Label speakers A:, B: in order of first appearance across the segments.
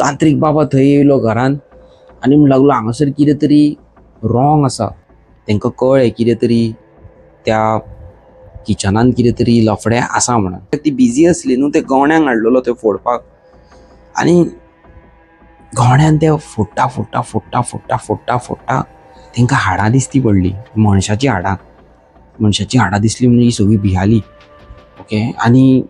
A: तांत्रीक बाबा थंय येयलो घरान आनी म्हणूंक लागलो हांगासर कितें तरी रॉंग आसा. तांकां कळ्ळें कितें तरी त्या किचनान कितें तरी लफडें आसा म्हणून. ती बिजी आसली न्हू, ते गवण्यांक हाडलेलो थंय फोडपाक आनी गवण्यान ते फोडटा फोडटा फोडटा फोडटा फोडटा फोडटा तांकां हाडां दिसती पडली, मनशाचीं हाडां. मनशाचीं हाडां दिसली म्हणून ही सगळीं भियाली. ओके, आनी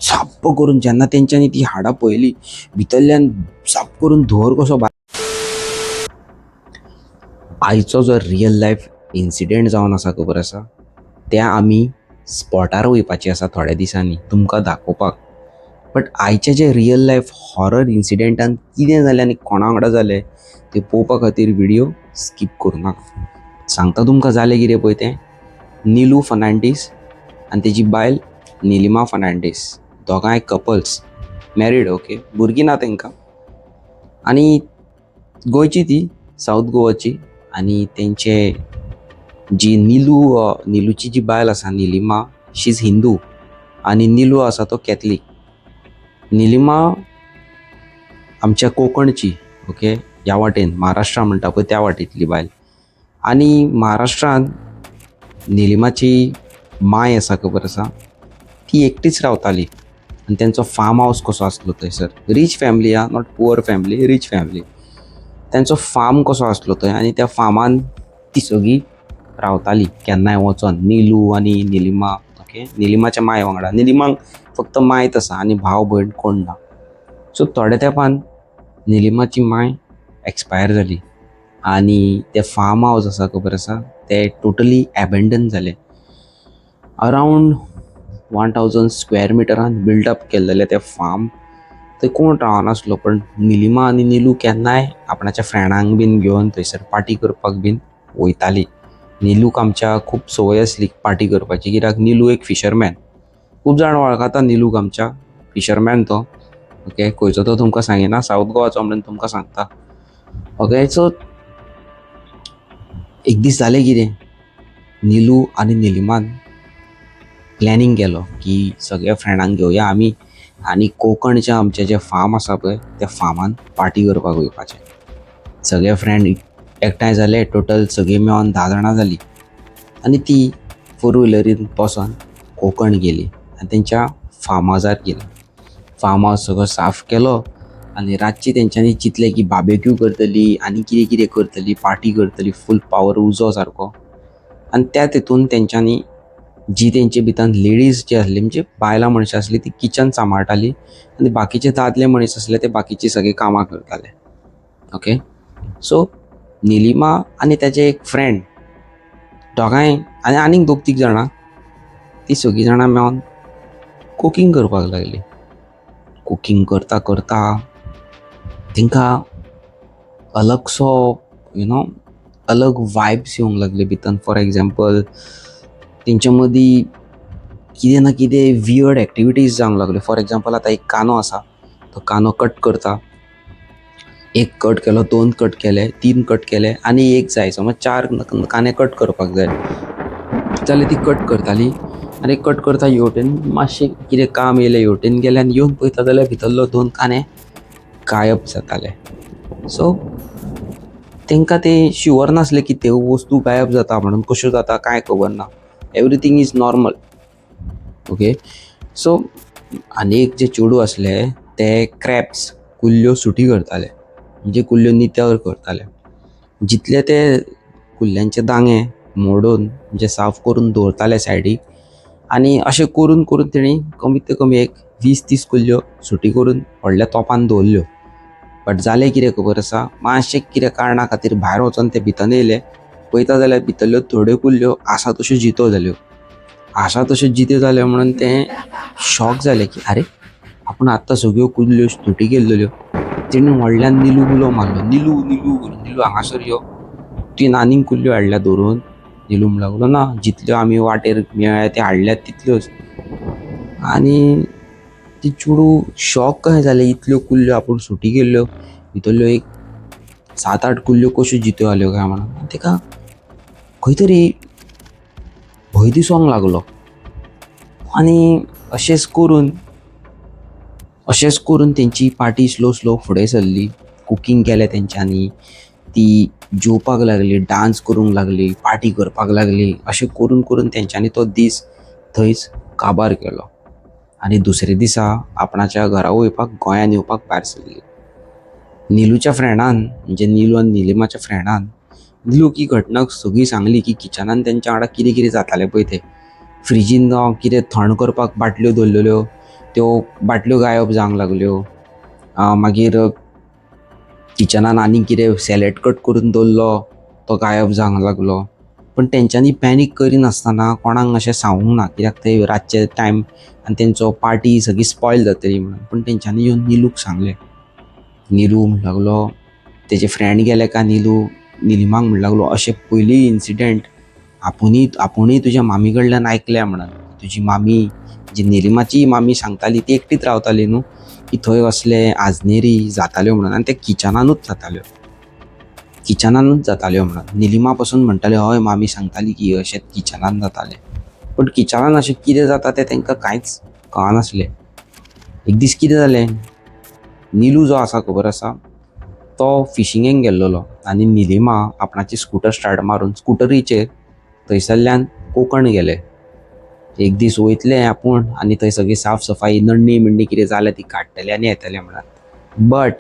A: साप्प करून जेन्ना तेंच्यांनी ती हाडां पळयली, भितरल्यान साप्प करून धुंवर कसो भायर. आयचो जो रियल लायफ इन्सिडेंट जावन आसा खबर आसा, ते आमी स्पॉटार वयपाचे आसा थोड्या दिसांनी तुमकां दाखोवपाक. बट आयचे जे रियल लायफ हॉरर इन्सिडेंटान कितें जालें आनी कोणा वांगडा जालें तें पळोवपा खातीर व्हिडियो स्कीप करूं नाका. सांगता तुमकां जालें कितें पळय तें. निलू फर्नांडीस आनी तेजी बायल निलिमा फर्नांडीस, दोगांय कपल्स, मॅरीड. ओके, भुरगीं ना तांकां आनी गोंयची ती, सावथ गोवाची. आनी तेंचे जी निलू, निलूची जी बायल आसा निलिमा, शी is Hindu आनी निलू आसा तो कॅथलीक. निलिमा आमच्या कोंकणची, ओके, ह्या वाटेन महाराष्ट्रा म्हणटा पळय त्या वाटेंतली बायल. आनी महाराष्ट्रान निलिमाची माय आसा खबर आसा, ती एकटीच रावताली आनी तेंचो फार्म हावस कसो आसलो थंयसर. रीच फॅमिली आं, not poor family, rich family. तेंचो फार्म कसो आसलो थंय आनी त्या फार्मान ती सगळीं रावताली केन्नाय वचोन, निलू आनी निलिमा. ओके, निलिमाच्या माय वांगडा. निलिमाक फक्त मायत आसा आनी भाव भयण कोण ना. सो थोड्या तेंपान निलिमाची माय एक्सपायर जाली आनी तें फार्म हावस आसा खबर आसा, तें टोटली एबेंडन जालें. अरावंड 1000 स्क्वेअर मिटरान बिल्डअप केल्लेलें तें फार्म. थंय कोण रावनासलो, पण निलिमा आनी निलू केन्नाय आपणाच्या फ्रेंडांक बीन घेवन थंयसर पार्टी करपाक बीन वयताली. निलूक आमच्या खूब संवय आसली पार्टी करपाची, कित्याक निलू एक फिशरमॅन. खूब जाण वळखता निलूक आमच्या, फिशरमॅन तो. ओके, खंयचो तो तुमकां सांगिना, सावथ गोवाचो म्हणून तुमकां सांगता. ओके, सो एक दीस जालें कितें, निलू आनी निलिमान प्लॅनिंग केलो की सगळ्या फ्रेंडांक घेवया आमी आनी कोंकणचें आमचें जें फार्म आसा पळय त्या फार्मान पार्टी करपाक वयपाचें. सगळे फ्रेंड एकठांय जाले, टोटल सगळीं मेळोन 10 जाणां जालीं आनी ती फोर व्हिलरीन बसोन कोंकण गेली आनी तेंच्या फार्म हावजार गेली. फार्म हावस सगळो साफ केलो आनी रातची तेंच्यांनी चिंतलें की बार्बेक्यू करतली आनी कितें कितें करतली, पार्टी करतली, फूल पावर उजो सारको. आनी त्या तेतून तेंच्यांनी जी तेंचे भितर लेडीज जी आसली, म्हणजे बायलां मनशां आसली, ती किचन सांबाळटाली आनी बाकीचे दादले मनीस आसले ते बाकीची सगळीं कामां करताले. ओके, सो निलिमा आनी तेजे एक फ्रेंड दोगांय आनी आनीक दोग तीग जाणां, ती सगळीं जाणां मेळोन कुकींग करपाक लागली. कुकींग करता करता तांकां अलगसो अलग वायब्स येवंक लागले भितर. फॉर एग्जाम्पल, तेंच्या मदीं कितें ना कितें वियर्ड एक्टिविटीज जावंक लागल्यो. फॉर एग्जाम्पल, आतां एक कांदो आसा, तो कांदो कट करता, एक कट केलो, दोन कट केले, तीन कट केले आनी एक जाय, समज 4 कांदे कट करपाक जाय जाल्यार ती कट करताली आनी कट करता हेवटेन मातशें कितें काम येयलें, हेवटेन गेलें आनी येवन पळयता जाल्यार भितरलो 2 कांदे गायब जाताले. सो तांकां तें शुवर नासलें की त्यो वस्तू गायब जाता म्हणून, कश्यो जाता कांय खबर ना. Everything is normal. Okay, so आनी एक जे चेडूं आसले ते क्रॅप्स कुल्ल्यो सुटी करताले, म्हणजे कुल्ल्यो नितळ करताले. जितले ते कुल्ल्यांचे दांगे मोडून म्हणजे साफ करून दवरताले सायडीक आनी अशें करून करून तेणी कमीत कमी एक 20-30 कुल्ल्यो सुटी करून व्हडल्या तोपान दवरल्यो. बट जालें कितें खबर आसा, मातशें कितें कारणा खातीर भायर वचोन ते भितर येयले, पळयता जाल्यार भितरल्यो थोड्यो कुल्ल्यो आसा तश्यो जित्यो जाल्यो. आसा तश्यो जित्यो जाल्यो म्हणून ते शॉक जाले की आरे आपूण आत्तां सगळ्यो कुल्ल्यो सुटी केल्ल्यो. तेणी व्हडल्यान निलू उलो मारलो, निलू निलू करून, निलू हांगासर यो, तुवें आनीक कुल्ल्यो हाडल्या धरून. निलू म्हणूंक लागलो ना, जितल्यो आमी वाटेर मेळ्ळ्या त्यो हाडल्यात तितल्योच. आनी ती चेडूं शॉक कशें जालें, इतल्यो कुल्ल्यो आपूण सुटी केल्ल्यो, भितरल्यो एक 7-8 कुल्ल्यो कश्यो जित्यो जाल्यो काय म्हणून. आनी ताका खंय तरी भंय दिसोंक लागलो. आनी अशेंच करून अशेंच करून तेंची पार्टी स्लो स्लो फुडें सरली. कुकींग केलें तेंच्यांनी, ती जेवपाक लागली, डांस करूंक लागली, पार्टी करपाक लागली. अशें करून करून तेंच्यांनी तो दीस थंयच काबार केलो आनी दुसरे दिसा आपणाच्या घरा वयपाक, गोंयान येवपाक भायर सरली. निलूच्या फ्रेंडान, म्हणजे निलू आनी निलिमाच्या फ्रेंडान निलूक ही घटना सगळी सांगली की किचनान तेंच्या वांगडा कितें कितें जातालें पळय तें. फ्रिजीन कितें थंड करपाक बाटल्यो दवरलेल्यो, त्यो बाटल्यो गायब जावंक लागल्यो. मागीर किचनान आनी कितें सॅलड कट करून दवरलो तो गायब जावंक लागलो. पण तेंच्यांनी पॅनीक करिनासतना कोणाक अशें सांगूंक ना, कित्याक ते रातचे टायम आनी तेंचो पार्टी सगळी स्पॉयल जातली म्हणून. पूण तेंच्यांनी येवन निलूक सांगलें. निलू म्हणूंक लागलो, तेजे फ्रेंड गेले काय निलू निलिमाक म्हणूंक लागलो, अशें पयलीं इन्सिडंट आपुणूय तुज्या मामी कडल्यान आयकल्या म्हणून. तुजी मामी, जी निलिमाची मामी सांगताली, ती एकटीच रावताली न्हू, की थंय असले आजनेरी जाताल्यो म्हणून, आनी ते किचनानूच जाताल्यो, किचनानूच जाताल्यो म्हणून. निलिमा पसून म्हणटाले, हय मामी सांगताली की अशें किचनान जातालें. पूण किचनान अशें कितें जाता तें तांकां कांयच कळनासलें. एक दीस कितें जालें, निलू जो आसा खबर आसा, तो फिशिंगेक गेल्लोलो आनी निलिमा आपणाची स्कुटर स्टार्ट मारून स्कुटरीचेर थंयसरल्यान कोंकण गेले. एक दीस वयतले आपूण आनी थंय सगळी साफ सफाई, नडणी बिण्णी कितें जाल्या ती काडटले आनी येतले म्हणून. बट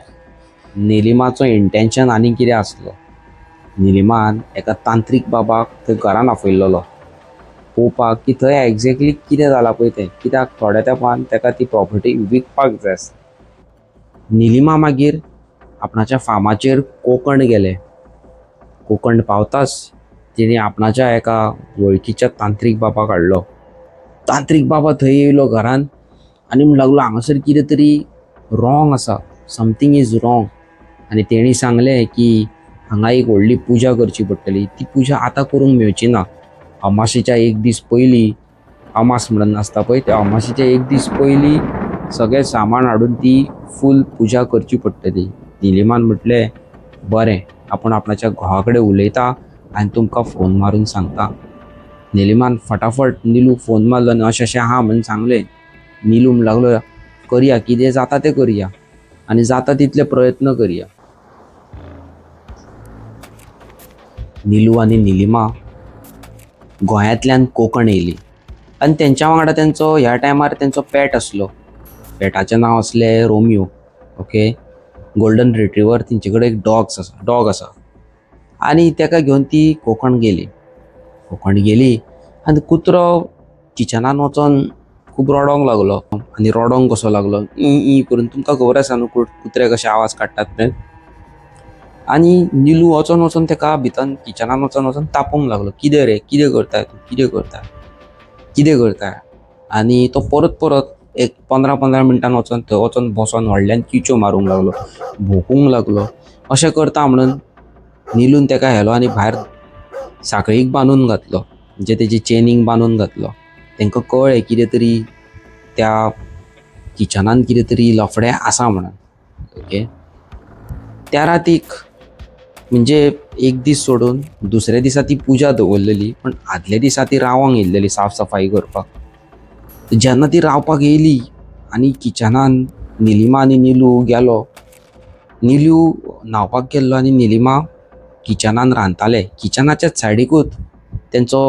A: निलिमाचो इंटेंशन आनी कितें आसलो, निलिमान एका तांत्रीक बाबाक थंय घरान आपयल्लोलो पळोवपाक की थंय एग्जॅक्टली कितें जालां पळय तें, कित्याक थोड्या तेंपान ताका ती प्रॉपर्टी विकपाक जाय आसली. निलिमा मागीर आपणाच्या फामाचेर कोंकण गेले. कोंकण पावताच तिणें आपणाच्या एका वळखीच्या तांत्रीक बाबाक हाडलो. तांत्रीक बाबा थंय येयलो घरान आनी म्हणूंक लागलो, हांगासर कितें तरी रॉंग आसा, समथींग is wrong. आनी तेणी सांगलें की हांगा एक व्हडली पुजा करची पडटली, ती पुजा आतां करूंक मेळची ना, अमाशेच्या एक दीस पयलीं, अमास म्हणून आसता पळय, त्या अमाशेच्या एक दीस पयलीं सगळें सामान हाडून ती फूल पुजा करची पडटली. निलिमान म्हटलें बरें, आपूण आपणाच्या घोवा कडेन उलयता आनी तुमकां फोन मारून सांगता. निलिमान फटाफट निलूक फोन मारलो आनी अशें अशें आहा म्हणून सांगलें. निलू म्हणूंक लागलो, करया, कितें जाता तें करया आनी जाता तितले प्रयत्न करया. निलू आनी निलिमा गोंयांतल्यान कोंकण येयली आनी तेंच्या वांगडा तेंचो ह्या टायमार तेंचो पेट आसलो. पेटाचें नांव आसलें रोमियो. ओके, गोल्डन रिट्रिवर तेंचे कडेन एक डॉग्स आसा, डॉग आसा आनी तेका घेवन ती कोंकण गेली. कोंकण गेली आनी कुत्रो किचनान वचोन खूब रडोंक लागलो आनी रडोंक कसो लागलो, ई ई करून. तुमकां खबर आसा न्हू कुत्रे कशे आवाज काडटात ते. आनी निलू वचोन वचोन तेका भितर किचनान वचोन वचोन तापोवंक लागलो, कितें रे, कितें करताय तूं, कितें करताय, कितें करताय. आनी तो परत परत एक 15-15 मिनटान वचोन थंय वचोन बसोन व्हडल्यान किच्यो मारूंक लागलो, भोंकूंक लागलो. अशें करता म्हणून निलून तेका व्हेलो आनी भायर साखळीक बांदून घातलो, म्हणजे तेजी चेनीक बांदून घातलो. तांकां कळ्ळें कितें तरी त्या किचनान कितें तरी लफडें आसा म्हणून. ओके, त्या रातीक म्हणजे एक दीस सोडून दुसऱ्या दिसा ती पुजा दवरलेली, पण आदल्या दिसा ती रावंक येयल्लेली साफ सफाई करपाक. जेन्ना ती रावपाक येयली आनी किचनान निलिमा आनी निलू गेलो, निलू न्हांवपाक गेल्लो आनी निलिमा किचनान रांदताले. किचनाच्याच सायडीकूच तेंचो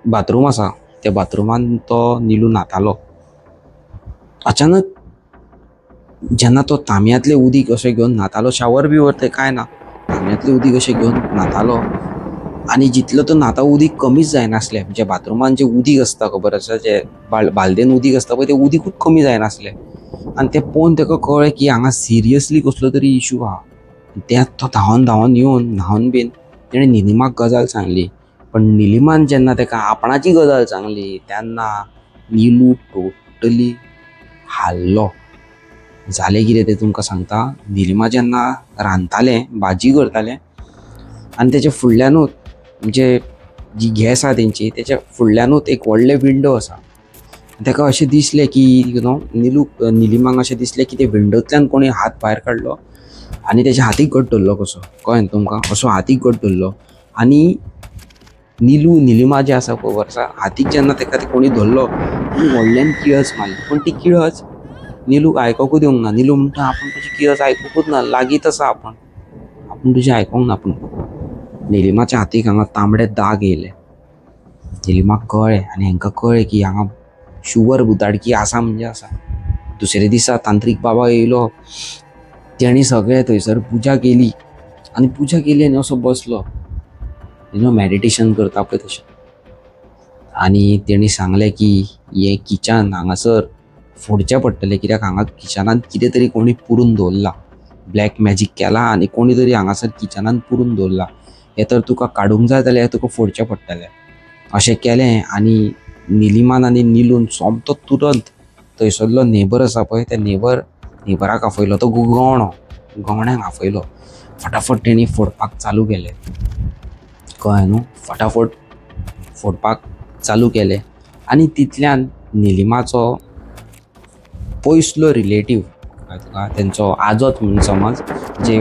A: बाथरूम आसा, त्या बाथरुमान तो निलू न्हातालो. अचानक जेन्ना तो तांबयांतलें उदीक अशें घेवन न्हातालो, शावर बिवर थंय कांय ना, तांबयांतलें उदीक अशें घेवन न्हातालो आनी जितलो तो न्हाता उदीक कमीच जायनासलें. म्हणजे बाथरुमान जें उदीक आसता खबर आसा, जें बालदेन उदीक आसता पळय, तें उदीकूच कमी जायनासलें. आनी तें पळोवन ताका कळ्ळें की हांगा सिरियसली कसलो तरी इशू आहा. त्या तो धांवन धांवन येवन न्हावन बीन तेणें निलिमाक गजाल सांगली. पण निलिमान जेन्ना ताका आपणाची गजाल सांगली तेन्ना निलू टोटली हाल्लो. जालें कितें तें तुमकां सांगता. निलिमा जेन्ना रांदतालें, भाजी करतालें आनी तेच्या फुडल्यानूच म्हणजे जी गॅस आहा तेंची तेच्या फुडल्यानूच एक व्हडलें विंडो आसा. ताका अशें दिसलें की you know निलूक, निलिमाक अशें दिसलें की ते विंडोंतल्यान कोणी हात भायर काडलो आनी तेच्या हातीक घट धरलो कसो, कळ्ळें न्हू तुमकां, असो हातीक घट धरलो. आनी निलू निलिमा जें आसा खबर आसा, हातीक जेन्ना ताका ते कोणी धरलो, तिणें व्हडल्यान किळस मारली, पूण ती किळस निलूक आयकोकूच दिवंक ना. निलू म्हणटा आपूण तुजी किळस आयकुकूच ना, लागींच आसा आपूण, आपूण तुजें आयकोंक ना. पूण निलिमाच्या हातीक हांगा तांबडे दाग येयले. निलिमाक कळ्ळें आनी हांकां कळ्ळें की हांगा शुवर भुताडकी आसा म्हणजे आसा. दुसरे दिसा तांत्रीक बाबा येयलो, तेणी सगळें थंयसर पुजा केली आनी पुजा केली आनी असो बसलो, you know meditation करता पळय तशें. आनी तेणी सांगलें की हें किचन हांगासर फोडचें पडटलें, कित्याक हांगा किचनांत कितें तरी कोणी पुरून दवरलां, ब्लॅक मॅजीक केलां आनी कोणी तरी हांगासर किचनांत पुरून दवरलां. हें तर तुका काडूंक जाय जाल्यार हें तुका फोडचें पडटलें. अशें केलें आनी निलिमान आनी निलून सोमतो तुरंत थंयसरलो नेबर आसा पळय त्या नेबराक आफयलो. तो गवणो, गवण्याक आफयलो. फटाफट तेणी फोडपाक चालू केलें, कळ्ळें न्हू. फटाफट फोडपाक चालू केलें आनी तितल्यान निलिमाचो पयसलो रिलेटीव, कळ्ळें तुका, तेंचो आजोच म्हूण समज, जे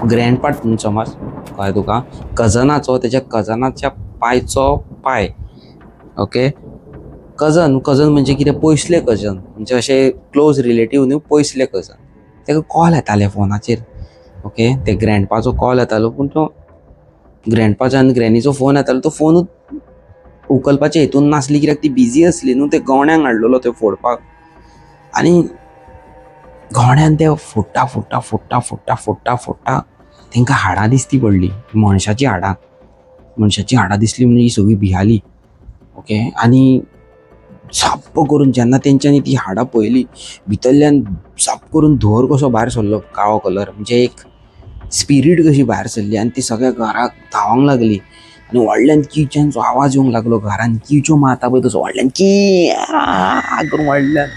A: ग्रँडपाट म्हूण समज, कळ्ळें तुका, कजनाचो, तेच्या कजनाच्या पायचो पाय, ओके, कजन, कजन म्हणजे कितें, पयसले कजन, म्हणजे अशें क्लोज रिलेटीव न्हू, पयसले कजन. तेका कॉल येताले फोनाचेर, ओके, ते ग्रँडपाचो कॉल येतालो, पूण तो ग्रँडपाचो आनी ग्रॅनीचो फोन येतालो, तो फोनूच उखलपाचे हेतून नासली, कित्याक ती बिजी आसली न्हू. ते गवण्याक हाडलेलो ते फोडपाक आनी गवण्यान ते फोडटा फोडटा फोडटा फोडटा फोडटा फोडटा तेंकां हाडां दिसती पडली, मनशाचीं हाडां, मनशाचीं हाडां दिसली म्हणजे ही सगळीं भियाली, ओके. आनी साप्प करून जेन्ना तेंच्यांनी ती हाडां पळयली, भितरल्यान साप्प करून धुंवर कसो भायर सरलो, काळो कलर, म्हणजे एक स्पिरीट कशी भायर सरली आनी ती सगळ्या घराक धांवंक लागली आनी व्हडल्यान किळच्यांचो आवाज येवंक लागलो घरान, किळच्यो मारता पळय तसो व्हडल्यान की करून व्हडल्यान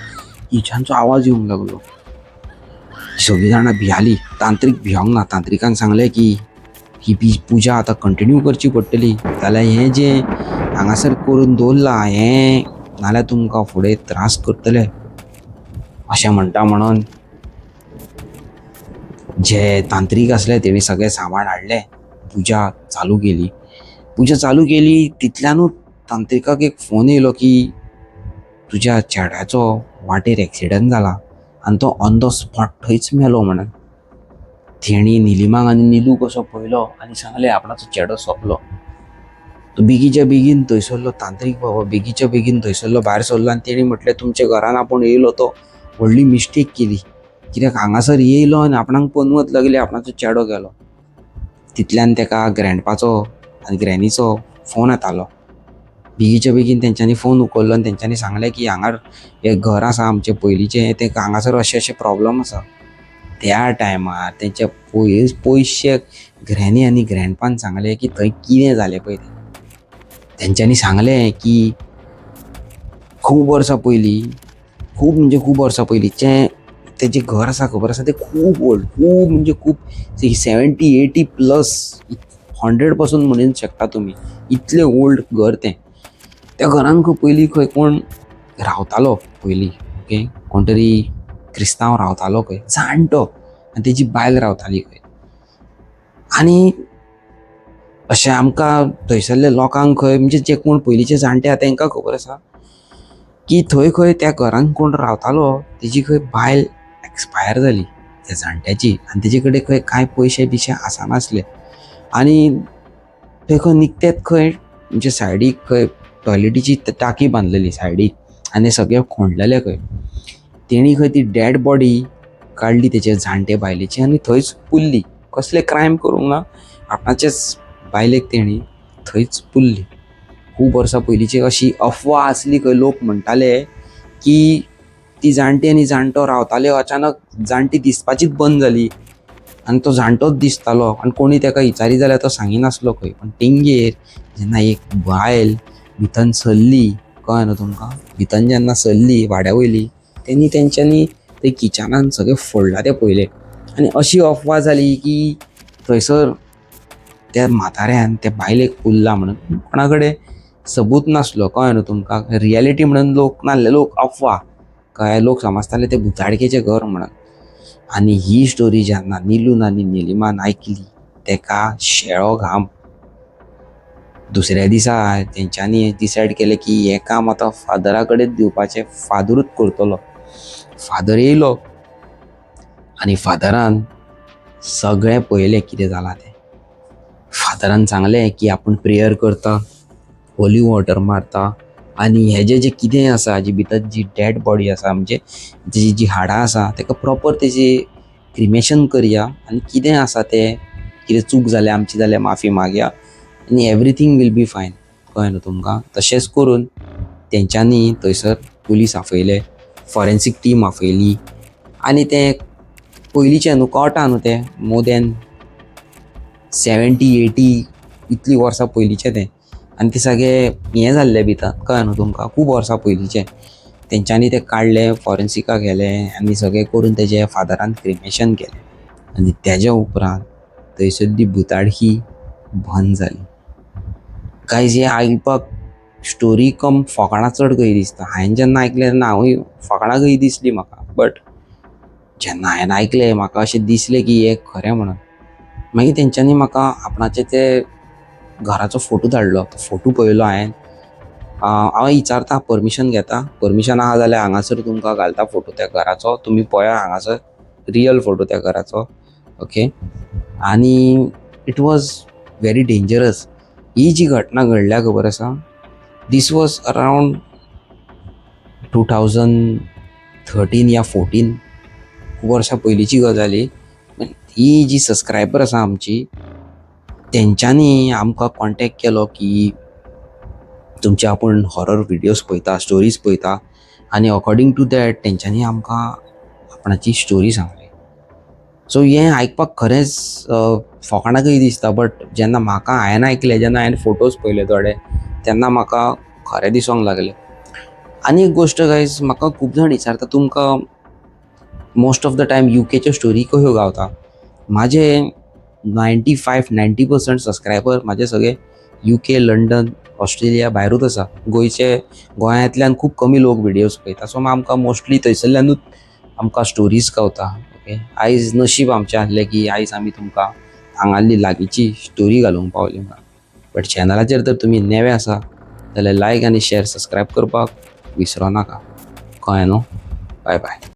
A: किळच्यांचो आवाज येवंक लागलो. सगळीं जाणां भियाली. तांत्रीक भियोंक ना. तांत्रिकान सांगलें की ही पुजा आतां कंटिन्यू करची पडटली, जाल्यार हें जें हांगासर करून दवरलां हें नाल्यार तुमकां फुडें त्रास करतले. अशें म्हणटा म्हणून जे तांत्रीक आसले तेणी सगळें सामान हाडलें, पुजा चालू केली. पुजा चालू केली तितल्यानूच तांत्रिकाक एक फोन येयलो की तुज्या चेड्याचो वाटेर एक्सिडंट जाला आनी तो ऑन the spot थंयच मेलो म्हणून. तेणी निलिमाक आनी निलूक असो पळयलो आनी सांगलें आपणाचो चेडो सोंपलो. तो बेगीच्या बेगीन थंयसरलो तांत्रीक बाबा बेगीच्या बेगीन थंयसरलो भायर सरलो आनी तेणी म्हटलें तुमच्या घरान आपूण येयलो तो व्हडली मिस्टेक केली, कित्याक हांगासर येयलो आनी आपणाक पनवत लागली, आपणाचो चेडो गेलो. तितल्यान तेका ग्रँडपाचो आनी ग्रॅनीचो फोन येतालो. बेगीच्या बेगीन तेंच्यांनी फोन उखल्लो आनी तेंच्यांनी सांगलें की हांगार हें घर आसा आमचें पयलींचें, तें हांगासर अशें अशें प्रॉब्लम आसा. त्या टायमार तेंच्या पयशे ग्रॅनी आनी ग्रँडपान सांगलें की थंय कितें जालें पळय तें. तेंच्यांनी सांगलें की खूब वर्सां पयलीं, खूब म्हणजे खूब वर्सां पयलींचें तेजें घर आसा खबर आसा, तें खूब ओल्ड, खूब म्हणजे खूब 70 80 प्लस 100 पासून म्हणून शकता तुमी, इतलें ओल्ड घर तें. त्या घरान खंय पयलीं खंय कोण रावतालो पयलीं, ओके, कोण तरी क्रिस्तांव रावतालो खंय जाणटो, आनी तेजी बायल रावताली खंय. आनी अशें आमकां थंयसरल्या लोकांक खंय म्हणजे जे कोण पयलींचे जाणटे आसा तेंकां खबर आसा की थंय खंय त्या घरान कोण रावतालो तेजी खंय बायल एक्सपायर जाली त्या जाणट्याची, आनी तेजे कडेन खंय कांय पयशे बिशे आसनासले. आनी थंय खंय निकतेच खंय म्हणजे सायडीक खंय टॉयलेटीची टाकी बांदलेली सायडीक आनी सगळें खोंडलेलें खंय. तेणी खंय ती डेड बॉडी काडली तेजे जाणटे बायलेची आनी थंयच पुरली. कसलें क्रायम करूंक ना, आपणाचेच बायलेक तेणी थंयच पुरली. खूब वर्सां पयलींची अशी अफवा आसली खंय, लोक म्हणटाले की ती जाणटी आनी जाणटो रावताले, अचानक जाणटी दिसपाचीच बंद जाली आनी तो जाणटोच दिसतालो आनी कोणी तेका विचारी जाल्यार तो सांगिनासलो खंय. पण तेंगेर जेन्ना एक बायल भितर सरली, कळ्ळें न्हू तुमकां, भितर जेन्ना सरली वाड्या वयली, तेणी तेंच्यांनी ते किचनान सगळें फोडलां तें पळयलें आनी अशी अफवा जाली की थंयसर त्या म्हाताऱ्यान त्या बायलेक पुरला म्हणून. कोणा कडेन सबूत नासलो, कळ्ळें न्हू तुमकां, रियलिटी म्हणून लोक नासले, लोक अफवा, कळ्ळें, लोक समजताले तें भुताडकेचें घर म्हणून. आनी ही स्टोरी जेन्ना निलून आनी निलिमान आयकली तेका शेळो घाम. दुसऱ्या दिसा तेंच्यांनी डिसायड केलें की हें काम आतां फादरा कडेन दिवपाचें, फादरूच करतलो. फादर येयलो आनी फादरान सगळें पळयलें कितें जालां तें. फादरान सांगलें की आपूण प्रेयर करता, होली वॉटर मारता आनी हेजें जें कितें आसा, हाजी भितर जी डेड बॉडी आसा, म्हणजे तेजी जी हाडां आसा ताका प्रॉपर तेजी क्रिमेशन करया आनी कितें आसा तें, कितें चूक जाल्या आमची जाल्यार माफी मागया आनी एवरीथींग will be fine. कळ्ळें न्हू तुमकां? तशेंच करून तेंच्यांनी थंयसर पुलीस आफयले, फॉरेन्सीक टीम आफयली आनी तें पयलींचें न्हू, कळटा न्हू, तें मोर दॅन 70-80 इतलीं वर्सां पयलींचें तें आनी तें सगळें हें जाल्लें भितर. कळ्ळें न्हू तुमकां? खूब वर्सां पयलींचें. तेंच्यांनी तें काडलें, फॉरेन्सिकाक व्हेलें आनी सगळें करून तेजें फादरान क्रिमेशन केलें आनी तेज्या उपरांत थंयसरली भुताटकी बंद जाली. गायज, हें आयकपाक स्टोरी कम फकाणां चड कशी दिसता. हांवें जेन्ना आयकलें तेन्ना हांवूय फकाणां कशी दिसली म्हाका, बट जेन्ना हांवें आयकलें, म्हाका अशें दिसलें की हें खरें म्हणून. मागीर तेंच्यांनी म्हाका आपणाचे ते घराचो फोटो धाडलो. तो फोटो पळयलो हांवें. हांव विचारता, परमिशन घेता. परमिशन आहा जाल्यार हांगासर तुमकां घालता फोटो त्या घराचो. तुमी पळया हांगासर रियल फोटो त्या घराचो. ओके, आनी it was very dangerous. ही जी घटना घडल्या, खबर आसा, this was around 2013 या 14. खूब वर्सां पयलींची गजाल ही. ही जी सबस्क्रायबर आसा आमची, तेंच्यांनी आमकां कॉन्टेक्ट केलो की तुमचे आपूण हॉरर विडियोज पळयता, स्टोरीज पळयता आनी अकॉर्डिंग टू that तेंच्यांनी आमकां आपणाची स्टोरी सांगली. सो हें आयकपाक खरेंच फकाणां कशी दिसता, बट जेन्ना म्हाका हांवें आयकलें, जेन्ना हांवें फोटोज पळयले थोडे, तेन्ना म्हाका खरें दिसोंक लागलें. आनी एक गोश्ट गायज, म्हाका खूब जाण विचारता, तुमकां मोस्ट ऑफ the time युकेच्यो स्टोरी कश्यो गावता? म्हाजे 95-90% सबस्क्रायबर म्हाजे सगळे युके, लंडन, ऑस्ट्रेलिया भायरूच आसा. गोंयचे, गोंयांतल्यान खूब कमी लोक विडियोज पळयता. सो आमकां मोस्टली थंयसरल्यानूच आमकां स्टोरीज गावता. ओके, आयज नशीब आमचें आसलें की आयज आमी तुमकां हांगासरली लागींची स्टोरी घालूंक पावली म्हणून. बट चॅनलाचेर जर तुमी नवे आसा जाल्यार लायक आनी शेर, सबस्क्रायब करपाक विसरो नाका. कळ्ळें न्हू? बाय बाय.